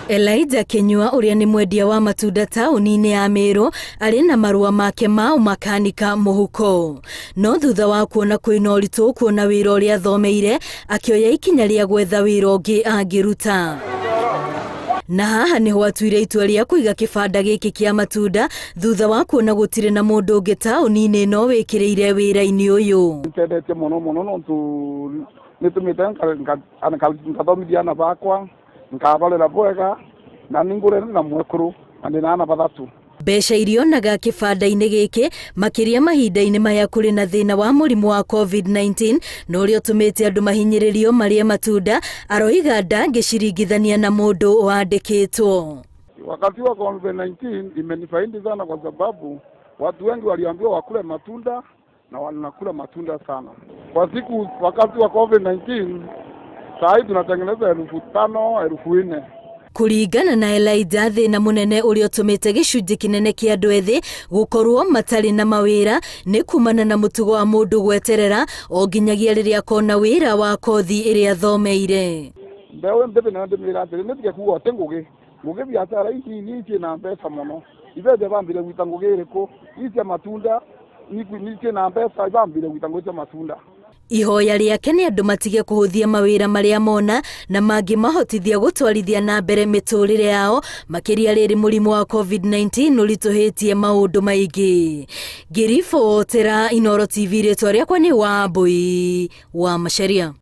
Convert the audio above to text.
Elijah Kinyua ũrĩa nĩ mwendia wa matunda taũni-inĩ ya Meru arĩ na marũa make ma ũmakanika mũhuko. No thutha wa kuona kwĩna ũritũ kuona wĩra ũrĩa athomeire, akĩoya ikinya rĩa gwetha wĩra ũngĩ angĩruta. Na haha nĩho atuire itua rĩa kũiga kĩbanda gĩkĩ kĩa matunda thutha wa kuona gũtirĩ na mũndũ ũngĩ taũni-inĩ ĩno wĩkĩrĩire wĩra-inĩ ũyũ. Nitendetie mũno mũno nontu nĩtũmĩte ngathomithia ana bakwa nkabarera bwega na ningũrene na mwekũrũ na ndĩna ana bathatu. Mbeca iria onaga kĩbanda-inĩ gĩkĩ makĩria mahinda-inĩ maya kũrĩ na thĩna wa mũrimũ wa COVID-19 na ũrĩa ũtũmĩte andũ mahinyĩrĩrio marĩe matunda, aroiga ndangĩciringithania na mũndũ wandĩkĩtwo. Wakati wa COVID-19 imenifaidi sana kwa sababu watu wengi waliambiwa wakule matunda na wanakula matunda sana. Kwa siku wakati wa COVID-19 saa hii tunatengeneza 5,000, 4,000. Kũringana na Elijah, thĩna mũnene ũrĩa ũtũmĩte gĩcunjĩ kĩnene kĩa andũ ethĩ gũkorwo matarĩ na mawĩra nĩ kumana na mũtugo wa mũndũ gweterera o nginyagia rĩrĩa akona wĩra wa kothi ĩrĩa athomeire. Mbeũ njĩthĩ nayo ndĩmĩra atĩrĩ nĩtige kuga atĩ ngũgĩ ngũgĩ biacara ici nini ciĩna mbeca mũno ibeje bambire gwita ngũgĩ ĩrĩkũ ici cia matunda ni ciĩna mbeca ibambire gwita ngũgĩ cia matunda. Ihoya rĩake nĩ andũ matige kũhũthia mawĩra marĩa mona na mangĩmahotithia gũtwarithia na mbere mĩtũrĩre yao makĩria rĩrĩ mũrimũ wa COVID-19 ũritũhĩtie maũndũ maingĩ. Ngĩribotera Inooro TV, rĩtwa rĩakwa nĩ Wambui wa Macharia.